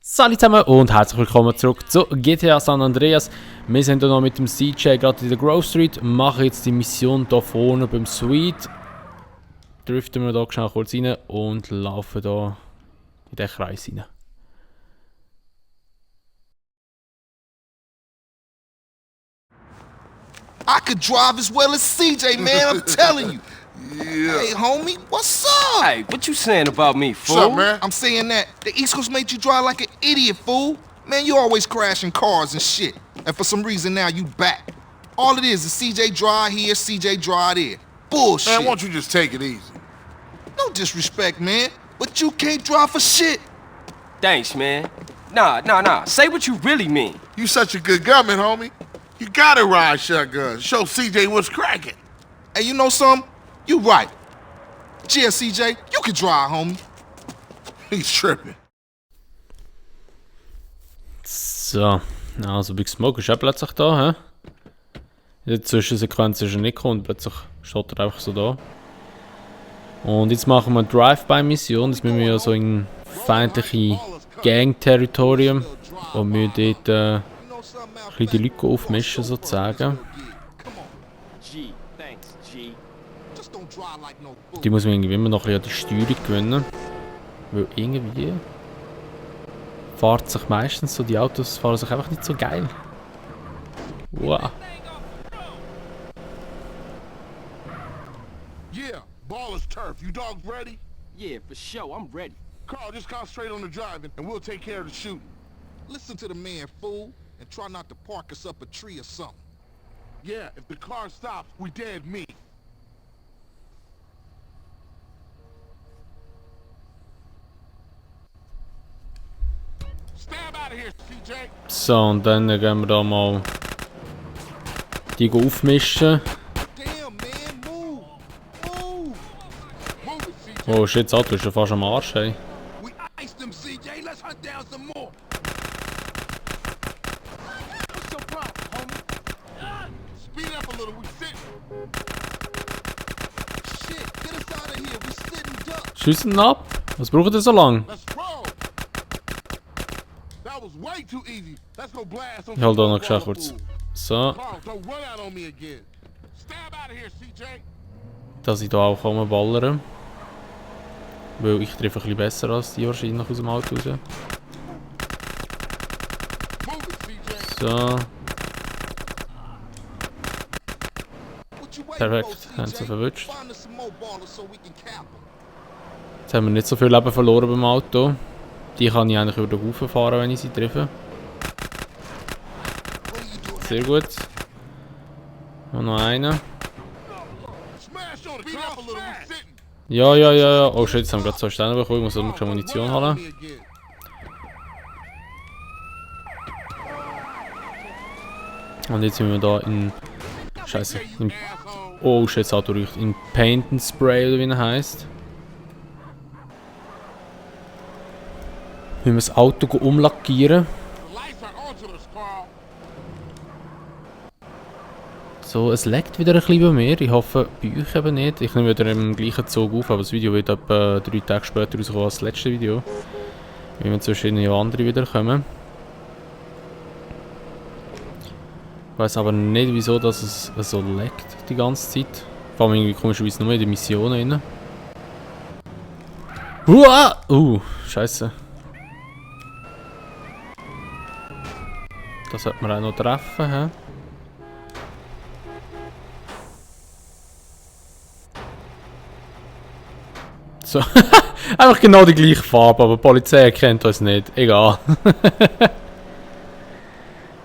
Salut zusammen und herzlich willkommen zurück zu GTA San Andreas. Wir sind hier noch mit dem CJ gerade in der Grove Street, machen jetzt die Mission hier vorne beim Suite. Driften wir hier schnell kurz rein und laufen hier in den Kreis rein. I could drive as well as CJ, man, I'm telling you. Yeah. Hey, homie, what's up? Hey, what you saying about me, fool? What's up, man? I'm saying that the East Coast made you drive like an idiot, fool. Man, you always crashing cars and shit. And for some reason now you back. All it is CJ drive here, CJ drive there. Bullshit. Man, won't you just take it easy? No disrespect, man, but you can't drive for shit. Thanks, man. Nah. Say what you really mean. You such a good gunman, homie. You gotta ride shotgun. Show CJ what's cracking. Hey, you know something? You right. Yeah, CJ, you can drive, homie. He's tripping. So, also Big Smoke ist auch plötzlich da, hä? In der Zwischensequenz ist er nicht gekommen und plötzlich steht er einfach so da. Und jetzt machen wir eine Drive-By-Mission, das müssen wir ja so in feindliche Gang-Territorium und wir dort ein bisschen die Leute aufmischen sozusagen. G, thanks, G. Just don't drive like no fool. Die muss man irgendwie immer noch ein bisschen an die Steuerung gewinnen. Weil irgendwie fährt sich meistens so, die Autos fahren sich einfach nicht so geil. Wow. Yeah, ball is turf. You dogs ready? Yeah, for sure, I'm ready. Carl, just concentrate on the driving and we'll take care of the shooting. Listen to the man, fool, and try not to park us up a tree or something. Yeah, if the car stops, we dead meat. Stab out of here, CJ. So, und dann gehen wir da mal die aufmischen. Damn, man, move! Move! Move it, CJ. Oh shit, das Auto ist schon fast am Arsch, hey. We iced them, CJ. Let's hunt down some more. What's your problem, homie? Speed up a little. We sitting. Shit, get us out of here, we sitting duck! Schiessen ab! Was braucht ihr so lang? Let's roll. That was way too easy. Let's go blast on Ich halte da some noch schnell football kurz. fools. So, Carl, don't run out on me again. Stab out of here, CJ. dass ich da auch ballern. Weil ich treffe ein bisschen besser als die wahrscheinlich aus dem Auto raus. Move it, CJ. So, What you waiting perfekt. for, Haben sie CJ? verwünscht. Find us some more ballers so we can cap 'em. Jetzt haben wir nicht so viel Leben verloren beim Auto. Die kann ich eigentlich über den Haufen fahren, wenn ich sie treffe. What are you doing? Sehr gut. Und noch einer. Smash on it, Carl. Up a little. We sitting. Ja. Oh shit, jetzt haben wir gerade 2 Sterne bekommen. Ich muss immer schon Munition Run out on holen. me again. Und jetzt sind wir da in... Scheiße. In, Asshole. oh shit, das Auto riecht. In Paint and Spray oder wie er heisst. Wir müssen das Auto umlackieren. The lights are onto us, Carl. So, es leckt wieder ein bisschen bei mir. Ich hoffe, bei euch eben nicht. Ich nehme wieder im gleichen Zug auf, aber das Video wird etwa 3 Tage später rauskommen als das letzte Video. Weil wir zwischen noch andere wieder kommen. Ich weiss aber nicht, wieso dass es so leckt die ganze Zeit. Vor allem irgendwie komischerweise nur in die Missionen rein. Scheiße. Das sollte man auch noch treffen, hä? So. Einfach genau die gleiche Farbe, aber die Polizei erkennt uns nicht. Egal.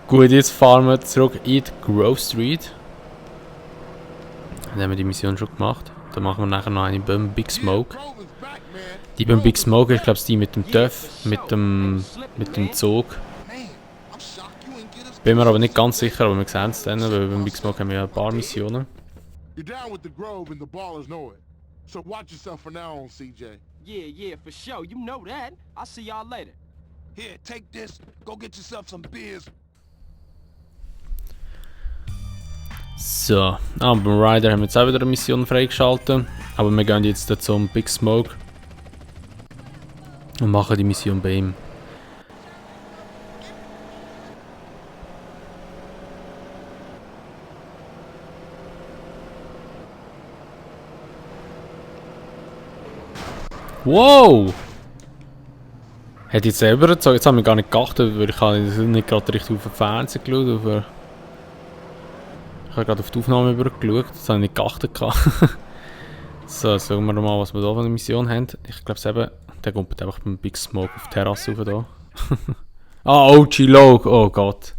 Gut, jetzt fahren wir zurück in die Grove Street. Dann haben wir die Mission schon gemacht. Dann machen wir nachher noch eine beim Big Smoke. Grove is back, man. Die beim Big Smoke ist, glaube ich, die mit dem TÜV, mit dem Zug. Man, I'm shocked you ain't get us. Bin mir aber nicht ganz sicher, aber wir sehen es dann, weil beim Big Smoke haben wir ja ein paar Missionen. You're down with the Grove and the ballers know it. So watch yourself from now on, CJ. Yeah, for sure, you know that. I'll see y'all later. Here, take this. Go get yourself some beers. So, beim Rider haben wir jetzt auch wieder eine Mission freigeschaltet. Aber wir gehen jetzt zum Big Smoke. Und machen die Mission bei ihm. Wow! Hätte ich selber gezogen. Jetzt haben wir gar nicht geachtet, weil ich habe nicht gerade richtig auf den Fernseher geschaut. Ich habe gerade auf die Aufnahme übergeschaut. Das habe ich nicht geachtet. So, sagen wir mal, was wir hier für eine Mission haben. Ich glaube es eben, der kommt einfach beim Big Smoke auf die Terrasse rauf da. Ah, OG Log! Oh Gott.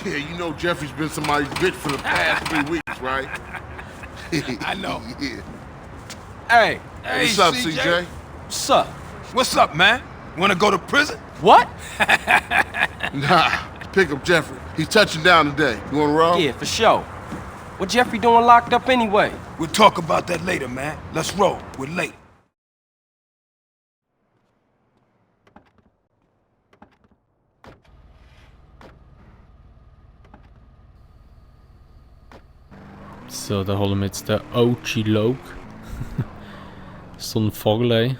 Yeah, you know Jeffrey's been somebody's bitch for the past 3 weeks, right? I know. Yeah. Hey, What's up, CJ? what's up? What's up, man? Wanna go to prison? What? Nah, pick up Jeffrey. He's touching down today. You wanna roll? Yeah, for sure. What Jeffrey doing locked up anyway? We'll talk about that later, man. Let's roll. We're late. So, da holen wir jetzt den OG Log. So ein Vogel.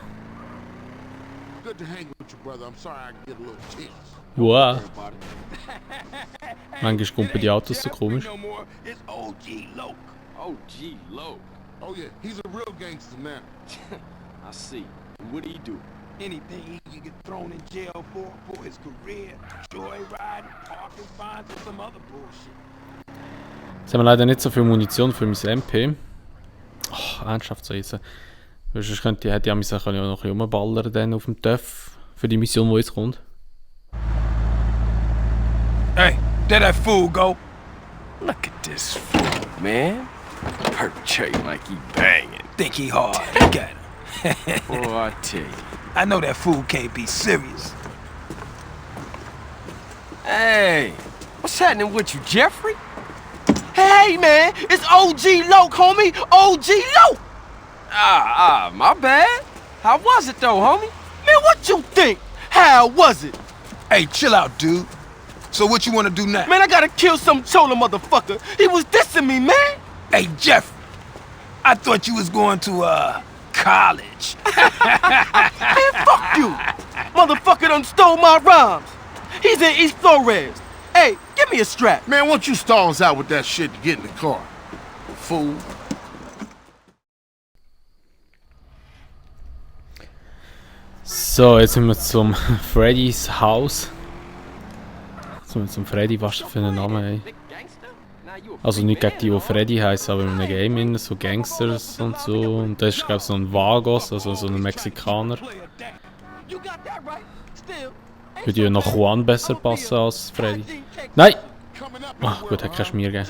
Good to hang with you, brother. I'm sorry I get a little tense. Wow. Manchmal kommen die Autos so komisch. No more. It's OG Loke. OG Low. Oh yeah, he's a real gangster now. I see. What do you do? Anything he can get thrown in jail for his career, joyriding, parking fines, or some other bullshit. Jetzt haben wir leider nicht so viel Munition für mein MP. Oh, ernsthaft so jetzt. Weil sonst hätte ich mich noch ein bisschen rumballern dann auf dem TÜV für die Mission, die jetzt kommt. Hey, there that fool go. Look at this fool, man. Perpetrating like he banging. Think he hard. Look at him. Boy, I tell you. I know that fool can't be serious. Hey, what's happening with you, Jeffrey? Hey, man, it's OG Loke, homie. OG Loke. My bad. How was it though, homie? Man, what you think? How was it? Hey, chill out, dude. So what you wanna do now? Man, I gotta kill some chola motherfucker. He was dissing me, man. Hey, Jeff. I thought you was going to, college. Man, fuck you. Motherfucker done stole my rhymes. He's in East Flores. Hey, give me a strap. Man, why don't you stall us out with that shit to get in the car? Fool. So, jetzt sind wir zum Freddys Haus. Jetzt sind wir zum Freddy, was für einen Namen, ey. Also nicht gegen die Freddy heißen, aber in einem Game innen, so Gangsters und so. Und das ist glaube ich so ein Vagos, also so ein Mexikaner. Würde ja noch Juan besser passen als Freddy. Nein! Ach gut, hat kein Schmier gegeben.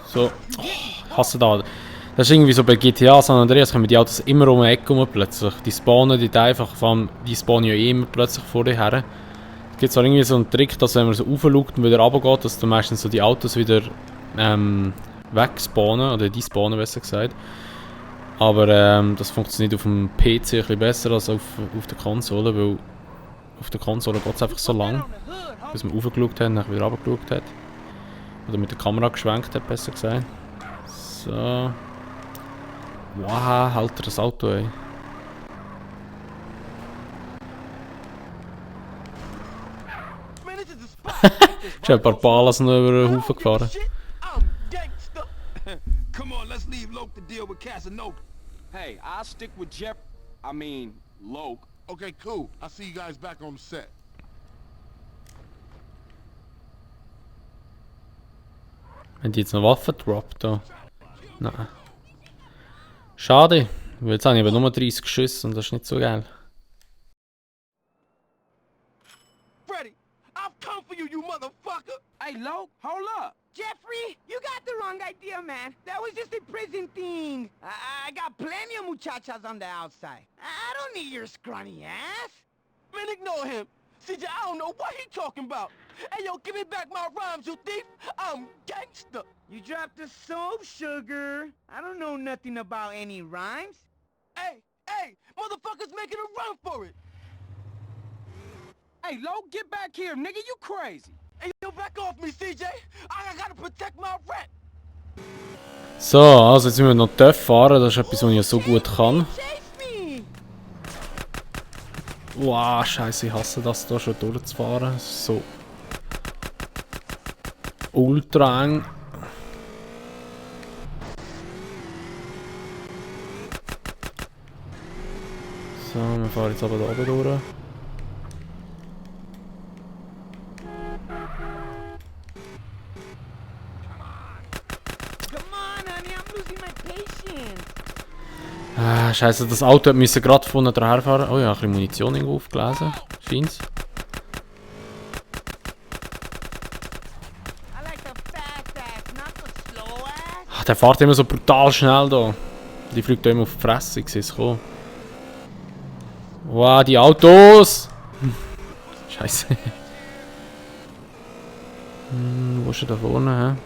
So, oh, ich hasse da. Das ist irgendwie so bei GTA San Andreas, kommen die Autos immer um die Ecke rum plötzlich. Die spawnen die einfach, vor allem, die spawnen ja eh immer plötzlich vor dir her. Es gibt zwar irgendwie so einen Trick, dass wenn man so raufschaut und wieder runtergeht, dass dann meistens so die Autos wieder wegspawnen, oder die spawnen besser gesagt. Aber das funktioniert auf dem PC ein bisschen besser als auf der Konsole, weil auf der Konsole geht es einfach so lang, bis man raufgeschaut hat und dann wieder runtergeschaut hat. Oder mit der Kamera geschwenkt hat, besser gesagt. So. Wow, Alter, das Auto, ey. Ich habe ein paar Palas noch über den Haufen gefahren. Come on, let's leave Loke to deal with Casanova. Hey, I'll stick with Jeff. I mean, Loke. Okay, cool. I'll see you guys back on the set. Haben die jetzt noch Waffen gedroppt da? Nein. Schade, weil jetzt habe ich aber nur 30 Schüsse und das ist nicht so geil. Freddy, I've come for you, you motherfucker! Hey, Loke, hold up. Jeffrey, you got the wrong idea, man. That was just a prison thing. I got plenty of muchachas on the outside. I don't need your scrawny ass. Man, ignore him. CJ, I don't know what he talking about. Hey, yo, give me back my rhymes, you thief. I'm gangster. You dropped the soap, sugar. I don't know nothing about any rhymes. Hey, motherfuckers making a run for it. Hey, Loke, get back here, nigga. You crazy. Hey, yo, back off me, CJ. I gotta protect my rat. So, also jetzt müssen wir noch TÜV fahren, das ist etwas, was ich so gut kann. Chase me! Wow, scheiße, ich hasse das da schon durchzufahren. So. Ultra eng. So, wir fahren jetzt aber da oben durch. Come on, honey, I'm losing my patience. Ah, scheiße, das Auto müssen gerade von daher fahren. Oh ja, ein bisschen Munition irgendwo aufgelesen. Scheint's. I like the fast ass, not the slow ass. Ach, der fährt immer so brutal schnell da. Die fliegt da immer auf die Fresse, ich sehe es kommen. Wow, die Autos! Scheiße. Wo ist er da vorne, hä?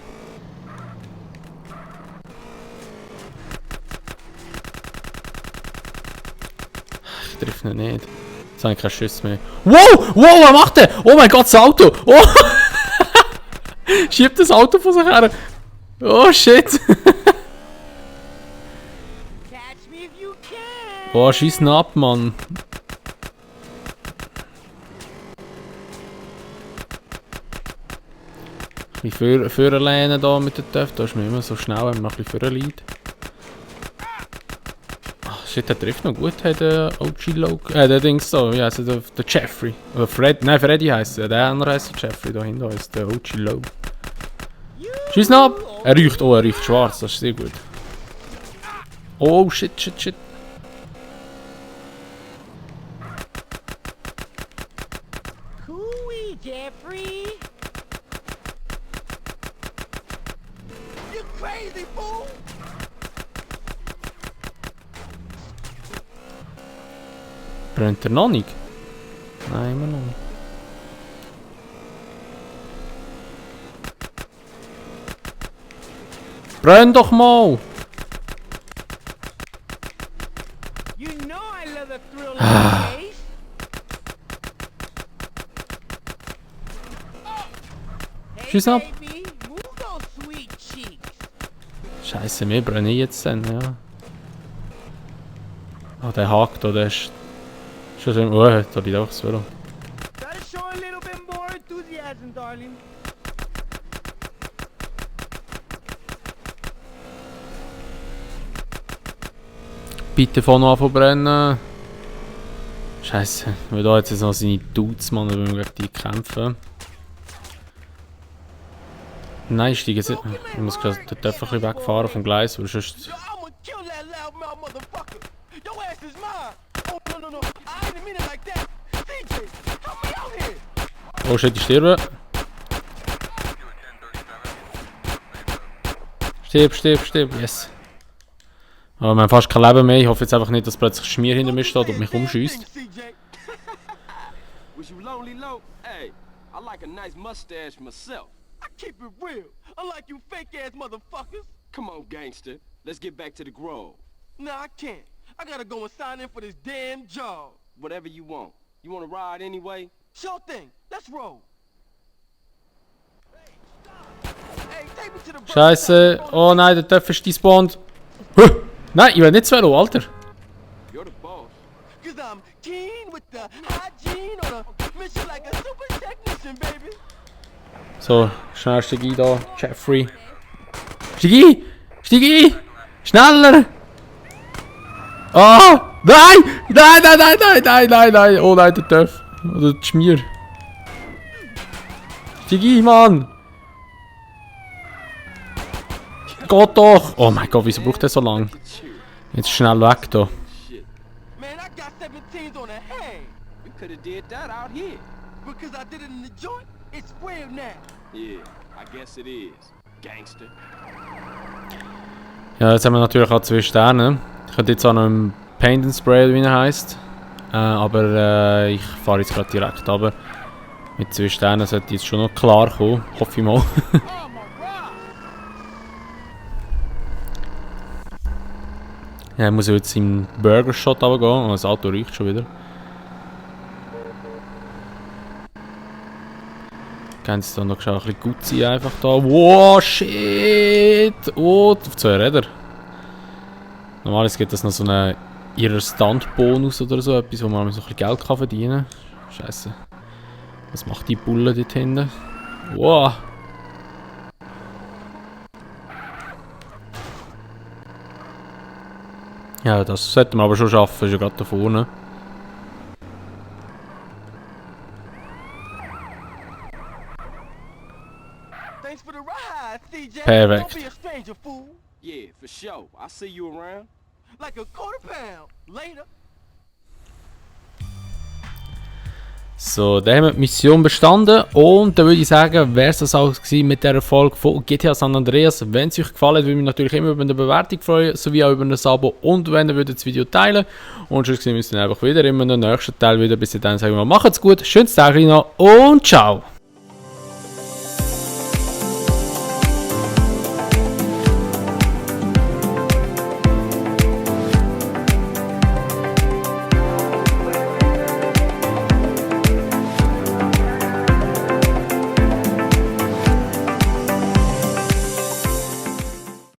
Ich treffe ihn nicht. Jetzt habe ich keinen Schuss mehr. Wow! Wow, was macht der? Oh mein Gott, das Auto! Oh! Schiebt das Auto von sich her! Oh shit! Catch me if you can. Boah, schieß ihn ab, Mann! Wie vorne lehnen da mit den Töpfen, da ist mir immer so schnell, wenn man ein bisschen vorne liegt. Ach shit, der trifft noch gut, der OG Loke. Der Dings da, wie heisst der Jeffrey. Oder Fred, nein, Freddy heisst er, der andere heisst Jeffrey, da hinten heisst der OG Loke. Schieß ihn ab! Er riecht schwarz, das ist sehr gut. Oh shit, shit, shit. Cooey, Jeffrey. You crazy fool. Brennt er noch nicht? Nein, immer noch nicht. Brenn doch mal! You know I love the thrill of the chase. Hey, Schieß ab! baby, move those sweet cheeks. Scheiße, wir brennen jetzt dann, ja. Ah, der hakt da, der ist... Schon so... Oh, da liegt auch das Velo. Gotta show a little bit more enthusiasm, darling. Bitte von noch anfangen brennen. Scheiße, weil da jetzt noch seine Dudes, Mann, wenn wir gegen die kämpfen. Nein, ich steige jetzt nicht. Ich muss gerade dort einfach ein bisschen wegfahren vom Gleis, weil sonst... Yo, I'ma kill that loudmouth motherfucker. Your ass is mine. Oh, no, no, no. I didn't mean it like that. CJ, help me out here. Oh shit, ich sterbe. Stirb, yes. Aber wir haben fast kein Leben mehr. Ich hoffe jetzt einfach nicht, dass plötzlich Schmier hinter mir steht und mich umschießt. CJ. Was you lonely, low? Hey, I like a nice mustache myself. I keep it real. Unlike you fake ass motherfuckers. Come on, gangster. Let's get back to the Grove. Nah, I can't. I gotta go and sign in for this damn job. Whatever you want. You wanna ride anyway? Sure thing. Let's roll. Hey, take me to the Scheiße. Oh nein, der Töpf ist despawned. Nein, ich will nicht Velo, Alter. You're the boss. Cause I'm keen with the hygiene on a mission like a super technician, baby. So, schnell steig ein da, Jeffrey. Steig ein! Steig ein! Schneller! Ah! Nein! Nein! Oh nein, der Töpf. Oder der Schmier. Steig ein, Mann! Geht doch! Oh mein Gott, wieso braucht der so lang? Jetzt schnell weg da. Shit. Man, I got 17s on the hang. We could have did that out here. Because I did it in the joint, it's real now. Yeah, I guess it is. Gangster. Ja, jetzt haben wir natürlich auch 2 Sterne. Ich könnte jetzt auch noch im Paint and Spray, wie er heisst. Aber ich fahre jetzt gerade direkt runter. Mit 2 Sternen sollte jetzt schon noch klar kommen. Hoffe ich mal. Ja, ich muss jetzt im Burger Shot runtergehen. Das Auto riecht schon wieder. Ganz da noch ein bisschen gut sein einfach da. Wow, shit! Oh, auf 2 Räder. Normalerweise gibt es noch so eine ihren Stunt-Bonus oder so etwas, wo man so ein bisschen Geld kann verdienen kann. Scheiße. Was macht die Bulle dort hinten? Wow! Ja, das sollten wir aber schon schaffen, ist ja gerade da vorne. Thanks for the ride, CJ. Perfect. Don't be a stranger, fool. Yeah, for sure. I'll see you around. Like a £25. Later. So, dann haben wir die Mission bestanden und dann würde ich sagen, wäre es das auch gewesen mit dieser Folge von GTA San Andreas. Wenn es euch gefallen hat, würde ich mich natürlich immer über eine Bewertung freuen, sowie auch über ein Abo und wenn ihr würdet das Video teilen. Und sonst sehen wir uns dann einfach wieder in einem nächsten Teil wieder. Bis dahin sagen wir, macht's gut, schönes Tag noch und ciao!